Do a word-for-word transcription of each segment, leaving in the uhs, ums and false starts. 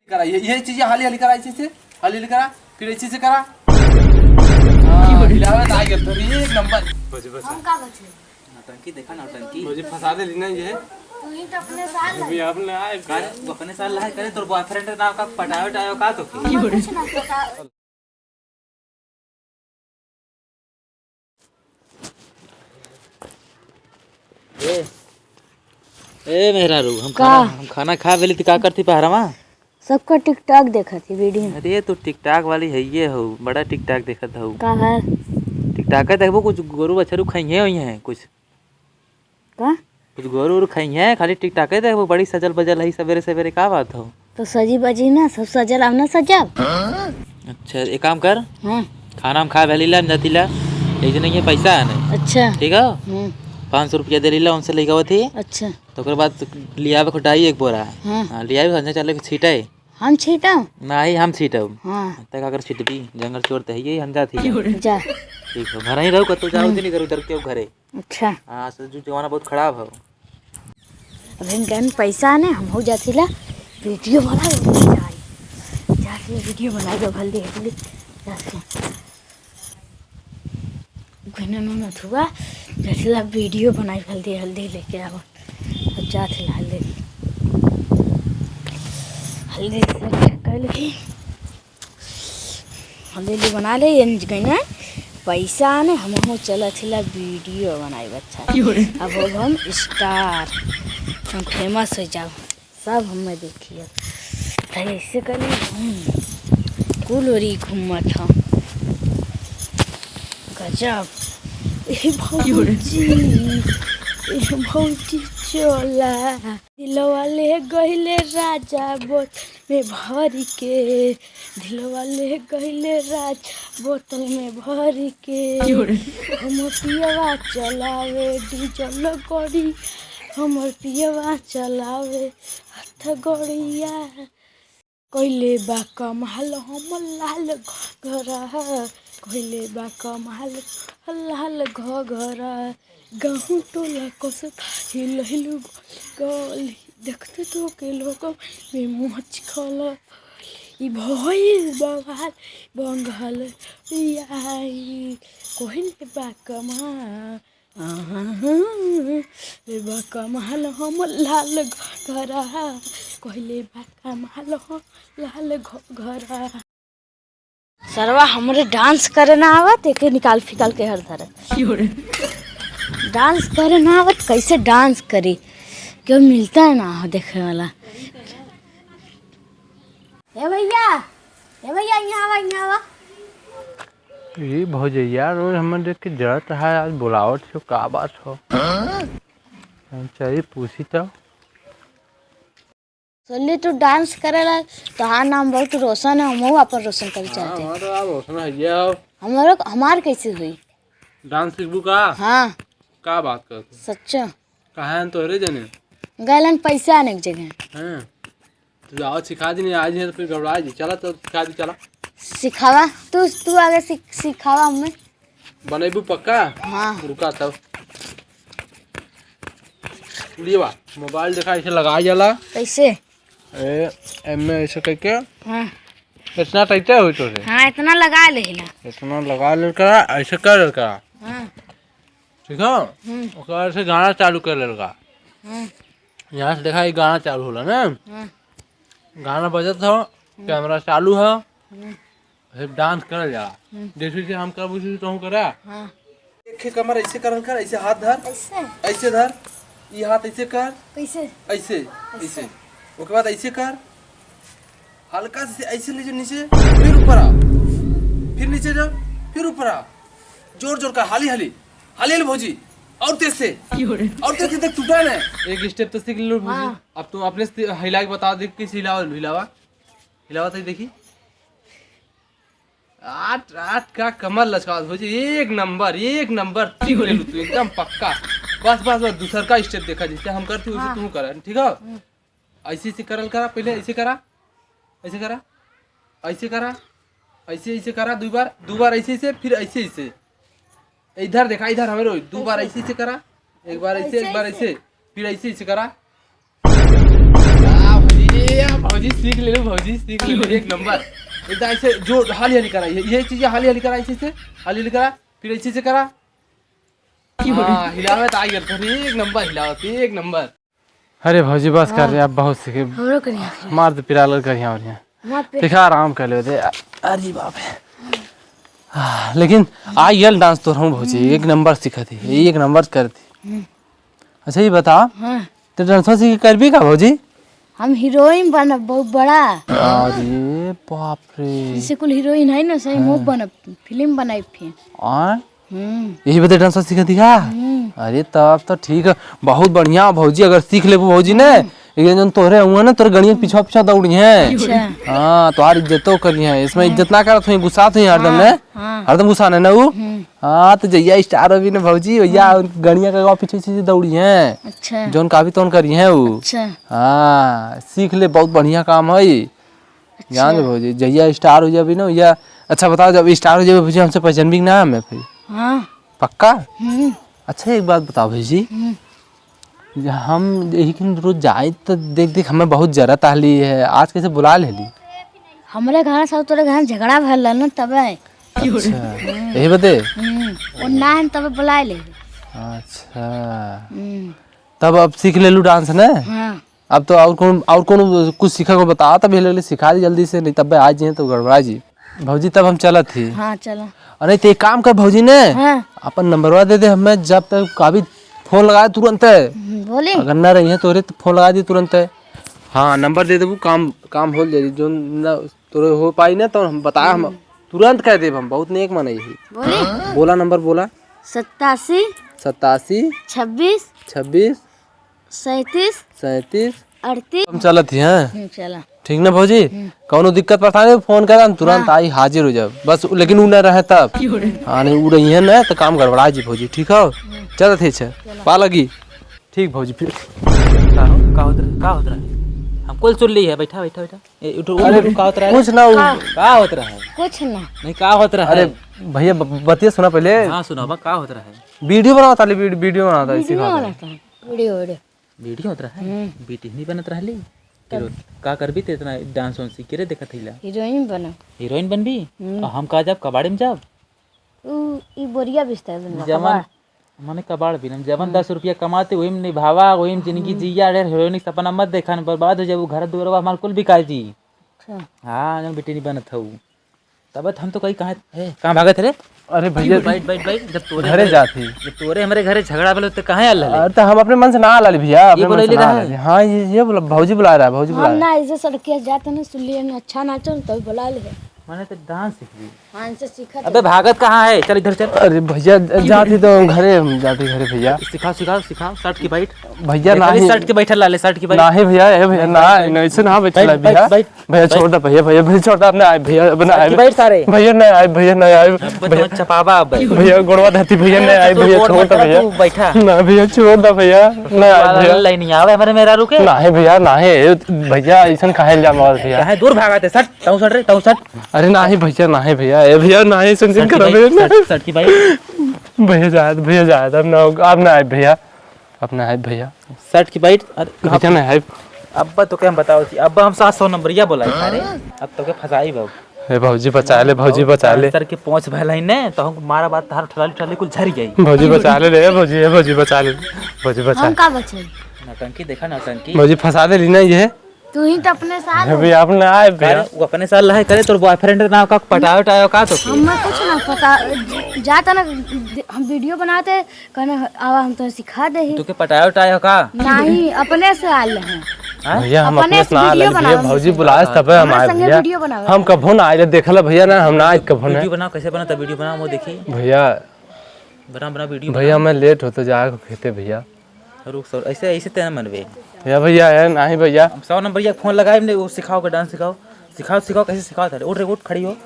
करा, ये, ये चीजें हाली हाली करा, ऐसे से, हाली हाली करा, फिर ऐसे से करा। हाँ, हिलावे तो आ गया, तो एक नंबर। बस, बस। हम का बचे? नौटंकी देखा, नौटंकी। मुझे फंसा दे लेना ये। तू ही तो अपने साल अभी लाए। आपने आए का रे, तू अपने साल लाए करे, तोर boyfriend ना का पटावे टावे का तो की? कुछ ना पता। ए, ए मेहरारू, हम का? खाना, हम खाना खा बेली, त का करती पहरावा? सबका TikTok देखत ही, video। अरे, तू TikTok वाली है ये हो, बड़ा TikTok देखत हो। का है? TikTok है, देखबो, कुछ गोरू बछरू खइहे होई हैं, कुछ। का? कुछ गोरू उरू खइहे, खाली TikTok है, देखबो, बड़ी सजल बजल है सबेरे सबेरे, का बात हो? तो सजी बजी ना, सब सजल, हम ना सजब। अच्छा, एक काम कर। हाँ। खाना हम खा बेली ला, हम जाती ला, एक जने के पैसा है ना। अच्छा। ठीक है? हम्म। पाँच सौ रुपया दे लीला, उनसे लेके आवत ही। अच्छा। तो ओकर बाद लियावे खुटाई एक बोरा। हाँ। हाँ, लियावे, हमसे चले के छीटे। हम छीटब? नाही, हम छीटब। हाँ। तक अगर छिटबी, जंगल चोर त हइये, हम जात ही। जा। ठीक हो, घर ही रहो, कतो जाओ हम्म। दिन इधर उधर के घरे। अच्छा। हाँ, सजू जमाना बहुत खराब हो। अब हम गन पैसा ने, हम हो जाती ला, video बनाए, जाई। जाके video बनाए दो, हल्दी, हल्दी, जाके। गने में मथुआ, जैसे ला video बनाई, हल्दी, हल्दी लेके आओ। अब जात ला हल्दी। हल्दी से चक्कर लगी। हल्दी बना ले, ये गइना पैसा ने, हमहू चलत हिला video बनाई, अच्छा। क्यों रे? अब हो हम star, हम famous हो जाओ, सब हमें देखिए। त ऐसे करी हम कुल ओरी घूमत हम। गजब। ए क्यों रे? भौजी, ए भौजी चला। दिलवा ले गइले राजा बोतल में भर के, दिलवा ले गइले राजा बोतल में भर के। क्यों रे? हमर पियवा चलावे डीजल गड़ी, हमर पियवा चलावे हथ गड़िया। कइले बा कमाल हमर लाल घघरा, कइले बा कमाल लाल घघरा। गाँव टोला कस हिलहिलु गली, देखते तोके लोग में मोच खल। ई भइल बवाल बंगाल पियाई, कइले बा कमाल। आहा, रे बा कमाल हम लाल घरा, कहले बा कमाल हम लाल घरा। सरवा हमरे dance करे ना आवत, एके निकाल फिकाल के हर धरे। क्यों रे? Dance करे ना आवत, कैसे dance करी? क्यों मिलता है ना हो देखे वाला। ए भैया, ए भैया, यहाँ आवा, यहाँ आवा। ई भौजैया रोज हमर देख के जरत है, आज बोलावत हो, का बात हो? हम चली पूछी तो। सुनली तू dance करेला, तोहार नाम बहुत रोशन है, हमहू आपन रोशन करे हाँ, चाहते हैं। हमार तो आप रोशन है, ये आओ। हमारो, हमार कैसे हुई? Dance सीखबू का? हाँ। का बात करत हो? सच्चा। कहाँ हैं तोहरे जने? गैलन पैसा आने की जगह। हाँ। तू जाओ सिखा दी, नहीं आज है तो फिर घबरा जी। चला तो सिखा दी, चला। सिखावा, तू, तू आगे सिख-, सिखावा हमें। बनेबू पक्का? हाँ। रुका तब। लिया, mobile देखा, ऐसे लगाया जाला। कैसे? ए, एमे ऐसे करके। हाँ। इतना टाइटे होई तो रे। हाँ, इतना लगा लेला। इतना लगा ले करा, ऐसे कर ले करा। हाँ। ठीक है? हम्म। ओकर बाद से गाना चालू कर ले करा। हाँ। यहाँ से देखा, ये गाना चालू होला ना। हाँ। गाना बजत हो, हम्म। Camera चालू है। हम्म। फिर dance करल जाला। हम्म। जैसे कि हम करब, वैसे तोहू करा। हाँ। एक ठे कमर ऐसे करल कर, ऐसे हाथ धर। ऐसे? ऐसे धर, ये हाथ ऐसे कर। कैसे? ऐसे, ऐसे। ऐसे। ओके बाद ऐसे कर, हल्का से ऐसे ले जा नीचे, फिर ऊपर आ, फिर नीचे जा, फिर ऊपर आ, जोर जोर का, हाली हाली, हाली हाली भौजी, और तेज से, और तेज से, देख टूटा ना। एक step तो सीख लो भौजी। हाँ। अब तुम अपने से हिला के बता दे, कैसे हिलावा, हिलावा, हिलावा तो देखी। आठ, आठ का कमर लचकावत भौजी, एक नंबर, एक नंबर, ठीक ले लू तू, एकदम पक्का। बस, बस, बस, दूसर का step देखा, जैसे हम करती, वैसे हाँ। तू करा, ठीक है? हम्म। ऐसे, ऐसे करल करा, पहले ऐसे करा, ऐसे करा, ऐसे करा, ऐसे, ऐसे करा, दो बार, दो बार ऐसे, ऐसे, फिर ऐसे, ऐसे। इधर देखा, इधर हमें रोई, दो बार ऐसे, ऐसे करा, एक बार ऐसे, ऐसे, एक बार ऐसे, ऐसे। फिर ऐसे, ऐसे करा। वाह भौजी, ए, भौजी, सीख ले लो, भौजी, सीख ले लो, एक नंबर। एकदम ऐसे जो हाली हाली करा, ये, ये चीजें हाली हाली करा, ऐसे से, हाली हाली करा, फिर ऐसे से करा। हाँ, हिलावत आ गया, फिर एक नंबर हिलावत, एक नंबर। अरे भौजी, बस कर हाँ। रे, अब बहुत सीखे। हमरो करिया। मार तो पिराल करिया और यहाँ। मार पे। देखा, आराम कर ले दे। अरे बाप रे। हाँ, लेकिन आ यल डांस तो रहूं भौजी, हम्म। एक नंबर सिखा थी, एक नंबर कर थी। हम्म। अच्छा, ये बता, हाँ। तो डांस सीख करबी का भौजी? हम हीरोइन बनब, बहुत बड़ा। अरे बाप रे। जैसे कुल हीरोइन है ना, सही हाँ। मुंह बनब, फिल्म बनाई फिर। और? हम्म। यही बदे डांस सीखा थी का? हम्म। अरे तब तो ठीक है, बहुत बढ़िया भौजी, अगर सीख लेबू भौजी ने, हम्म। एक जन तोहरे हुआ ना, तोहरे गणिया के पीछा पीछा दौड़ी हैं। अच्छा। हाँ, तोहार इज्जतो करी हैं, इसमें हाँ। इज्जत ना करत हुई, गुस्सा हुई हरदम हाँ, ने, हाँ। हरदम गुस्सा ने ना ऊ। हम्म। हाँ, तो जहिया स्टार होबी ना भौजी, भैया हाँ। गणिया के पीछे पीछे दौड़ी हैं। अच्छा। जौन काफी तौन करी हैं ऊ। अच्छा। हाँ, सीख ले, बहुत बढ़िया काम है। अच्छा। जान ले भौजी, जहिया स्टार हो जाबी ना, या अच्छा बताओ, जब स्टार हो जाबी भौजी, हमसे पहचानबी कि ना हमें फिर? हाँ। पक्का? हम्म। अच्छा, एक बात बताओ भौजी, हम्म। जे हम यही के रोज जाए तो देख देख हमें बहुत जरूरत आली है, आज कैसे बुला लेली? हमरे घर से तोरे घर झगड़ा भरल ना, तबे। अच्छा, यही बदे? हम्म। और ना हम तबे बुला ले। अच्छा। हम्म। तब अब सीख लेलू डांस ने? हाँ। अब तो और कौन, और कौन कुछ सीखा को बता, तब ये लगले सिखा दी जल्दी से, नहीं तब आज जिए तो गड़बड़ा जी। भौजी, तब हम चलत ही। हाँ, चला। अरे, तो एक काम कर भौजी ने, हाँ। अपन नंबरवा दे दे हमें, जब तक कभी फोन लगाए तुरंत है। हम्म, बोली। अगर ना रही है तोरे तो फोन लगा दी तुरंत है। हाँ, नंबर दे देबू, काम, काम हो जाई, जो ना तोरे हो पाई ना तो हम बताए, हम हम्म। तुरंत कह देब, हम बहुत नेक मनई ही। बोली। बोला नंबर बोला। सत्तासी। सत्तासी। छब्बीस। छब्बीस। सैंतीस। सैंतीस। अड़तीस। हम चलत ही हैं। हम्म, चला। ठीक ना भौजी? हम्म। कौनो दिक्कत परेशानी हो, फोन कर, हम तुरंत हाँ। आई, हाजिर हो जाब। बस, लेकिन ऊ ना रहे तब। हाँ, नहीं, ऊ रही है ना, तो काम गड़बड़ा जी भौजी, ठीक हो? हम्म। चलत ही, अच्छा, चला। पा लगी। ठीक भौजी, फिर। का हो, का होत रहा, का होत रहा? हम कुल सुन ली है, बैठा, बैठा, बैठा। ए, उठो, उठो, अरे, उठो, का होत रहा है? कुछ ना, उ- का? का होत रहा है? कुछ ना। नहीं, का होत रहा अरे, है? भैया, ब-, बतिया सुना पहले। हाँ, सुनावा, का होत रहा है? वीडियो बनावत रहली, वीड-, वीडियो बनावत रहली, वीडियो सिखावत रहली। बनावत रहली। वीडियो, वीडियो। वीडियो होत रहा है? हम्म। बीटी नहीं बनत रहली? तब? हीरो-, का करबी ते इतना डांस वांस सीख के रे, देखत हईला। हीरोइन बनब। हीरोइन बनबी? हम्म। और हम का जाब, कबाड़ी में जाब? उ, ई बोरिया बिस्तर बनवा, जवन कबाड़। माने कबाड़ बिनम, जवन हम्म। दस रुपया कमाते, वही में निभावा, वही में जिंदगी हम्म। जिया, अरे हीरोइन के सपना मत देखा, न बर्बाद हो जाबू, घर दुआरवा हमार कुल बिका जी। अच्छा। हाँ, जौन बेटी नहीं बनत हऊ। तब हम तो कही कहाँ, ए, कहाँ भागत रे? अरे भैया, बैठ, बैठ, बैठ, जब तोरे घरे घरे, जात ही। जब तोरे हमरे घरे झगड़ा भेलो तो कहाँ आल रहले? अरे तो हम अपने मन से ना आल रहली भैया, ये अपने मन बोलैली से ना आल रहले। हाँ, ये, ये बोला, भौजी बुला रहा है, भौजी बुला हम रहा है। ना ऐसे सड़किया जाते ना, सुन लिए ना, अच्छा नाचो, तभी बुला ले। माने तो डांस सीख ली। हाँ, इनसे सीखा अबे तो। भागत कहाँ है? चल इधर चल। अरे भैया, ज-, जाती तो घरे, हम जाती घरे भैया। सिखाओ, सिखाओ, सिखाओ, सट के बैठ। भैया, ये खाली नहीं। सट के बैठल लाले, सट के बैठ। नहीं भैया, ए भैया, बैठ, ना, बैठ, नहीं, ऐसे ना बैठल बैठ, भैया। बैठ, बैठ। भैया, छोड़ दे भैया, भैया, भैया, छोड़ दे, अब ना आए भैया, अब ना सट आए के भैया। बैठ सारे। भैया, नहीं आए भैया, नहीं आए अब तो भैया। चपावा अब। भैया, गोड़वा धरती भैया, नहीं आए तू भैया, गोड़ छोड़ मत दे धर, भैया। तू बैठा। ना भैया, छोड़ दे भैया, नहीं आए वाला भैया। लाइन नहीं आवे हमारे मेहरारू के। नहीं भैया, नहीं, ए, भैया, ऐसन काहे इल्जाम लगावत भैया? काहे दूर भागत है? सट। तऊ सट रे, तऊ सट। अरे नाही भैया, नाही भैया, ए भैया, नाही, सुन, सुन, सट की करो भाई, भैया, नाही। सट, सट की भाई। भैया जात, भैया जात, अब ना, अब ना आए भैया, अब ना आए भैया। सट की भाई, अरे भैया ना आए। अब्बा तो क्या हम बताओ थी, अब्बा हम सात सौ नंबरिया बोला है, अरे, अब तो क्या फंसाई बाबू। ए भौजी बचा ले, भौजी बचा ले। सर के पहुंच भैल है ने, तो हम मारा बात तार ठलाली ठलाली कुल झर गई। भौजी बचा ले रे, भौजी, ए भौजी बचा ले, भौजी बचा हम ले। का बचे? नौटंकी देखा, नौटंकी। भौजी फंसा देली ना ये। तू ही तो अपने साथ अभी हो। आप ना आए भैया। अरे, वो अपने साथ लहे करे, तोर boyfriend ना का पटायो टायो का तो के? हमें कुछ ना पता, ज-, जाता ना, हम video बनाते, कहने, "आवा, हम तो सिखा दे ही।" तो के पटायो टायो का? नहीं, अपने से आल हैं। हाँ? भैया, हम अपने अपने से से ना video आले भैया, बनावे भौजी से। बुलाए तबे हम हमारे आए संगे भैया। Video बनावे। हम कभो ना आए, देखला भैया ना, हम ना आए कभो ना। Video बनाओ, कैसे बनाता video बनाओ, वो देखी। भैया, बना, बना video भैया, बना। मैं late होते जाए को खेते भैया। रुक सर, ऐसे, ऐसे तेना मनबे। भैया, भैया, यार, नाही भैया। हम सौ नंबरिया के फोन लगाए, हमने वो सिखाओ के डांस सिखाओ। सिखाओ, सिखाओ, कैसे सिखाओ तारे? उठ रे, उठ, खड़ी हो।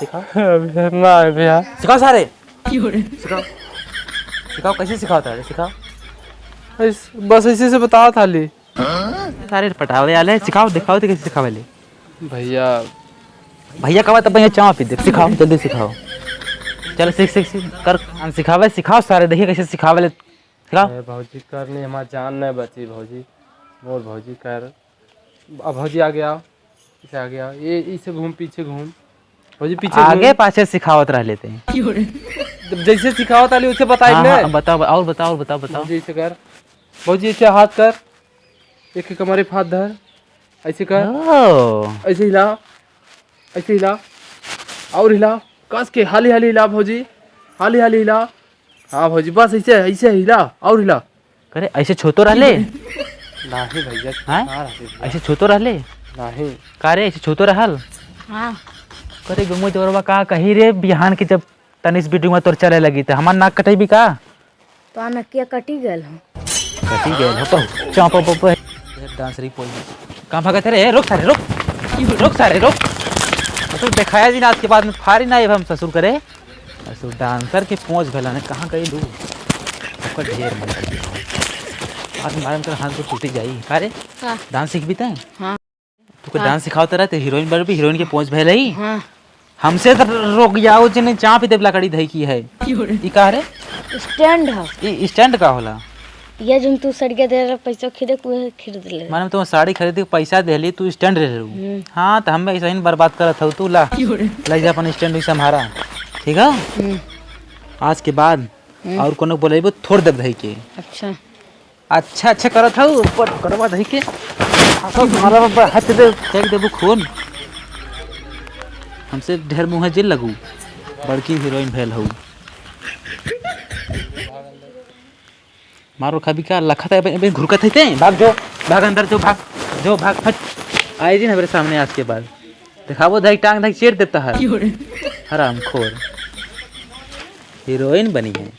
सिखाओ। भैया, ना है भैया। सिखाओ सारे। सिखाओ। सिखाओ, कैसे सिखाओ तारे? सिखाओ। ऐस-, बस ऐसे से बताओ थाली। सारे पटावे आले, सिखाओ, दिखाओ तो कैसे सिखावे ले। भैया। भैया का बात, अब भैया चाह पी दे, सिखाओ, जल्दी सिखाओ। चल, सीख, सीख, सीख, कर, हम सिखावे, सिखाओ सारे, देखिए कैसे सिखावे ले। का? ए, भौजी कर नहीं, हमार जान नहीं बची भौजी। मोर भौजी कर। अब भौजी आगे आओ, पीछे आगे आओ, ये इसे घूम, पीछे घूम, भौजी पीछे आगे घूम। पाछे सिखावत रहले ते। जब जैसे सिखावत आली उसे बताई हाँ, ने। हाँ, बताओ, और बताओ, और बताओ, बताओ। भौजी इसे कर, भौजी इसे हाथ कर, एक एक हमारे हाथ धर, ऐसे कर, ओ। ऐसे हिला, ऐसे हिला, और हिला, कस के हाली हाली हिला भौजी, हाली हाली हिला। हाँ भौजी, बस ऐसे, ऐसे हिला और हिला। करे, ऐसे छोतो रहले? नाहीं भैया, हाँ? कहाँ रहले भैया? ऐसे छोतो रहले? नाहीं। का रे, ऐसे छोतो रहल? हाँ। करे, गमुआ देवरवा का कही रे, बिहान के जब तनिस बिटुआ तोर चले लगी, त हमार नाक कटैबी का? तो नकिया कटी गल हो। कटी गल हो, तो चौंप, पप, पप। ये डांसरी पोल। कहाँ भागत है रे? रुक सारे, रुक। रुक सारे, रुक। तो देखाया जी ना, आज के बाद में फारी ना, हम ससुर करे। ससुर डांसर के पहुँच भला ने, कहाँ गई लू? ओकर ढेर मन। आज मारम कर हाथ को टूटी जाई। का रे? का? डांस सीखबी तैं? हाँ। तू के हाँ। डांस सिखावत रहे, ते हीरोइन बनबी, हीरोइन के पहुँच भले ही। हाँ। हमसे तो रोक जाओ, जिन्हें चाप ही देब लकड़ी धई की है। क्यों रे? ई का रे? स्टैंड है। ई स्टैंड का होला? ये जोन तू सड़िया दे रहे, पैसा खरीदे, उहे खरीद ले। माने तुम साड़ी खरीदे के पैसा देली, तू स्टैंड ले लू। हम्म। हाँ, तो हमें ऐसा ही बर्बाद करत हऊ तू, ला। क्यों रे? ले जा अपन स्टैंड भी संभारा, ठीक है? हम्म। आज के बाद हम्म। और कोनो बोलेबो, थोड़ देब धई के। अच्छा। अच्छा, अच्छा करत हऊ, ऊपर करवा धई के। हाथ मारा बाबा, हाथ दे, फेंक देबू खून। हमसे ढेर मुँह जिन लगू, बड़की हीरोइन भैल हऊ। मारो खाबी का लखत है, अबे, अबे घुरकत है ते, भाग जो, भाग अंदर जो, भाग, जो, भाग, हट। आए जी ना मेरे सामने आज के बाद। दिखाबो धाई टांग धाई चेर देता है। हरामखोर। हीरोइन बनी है।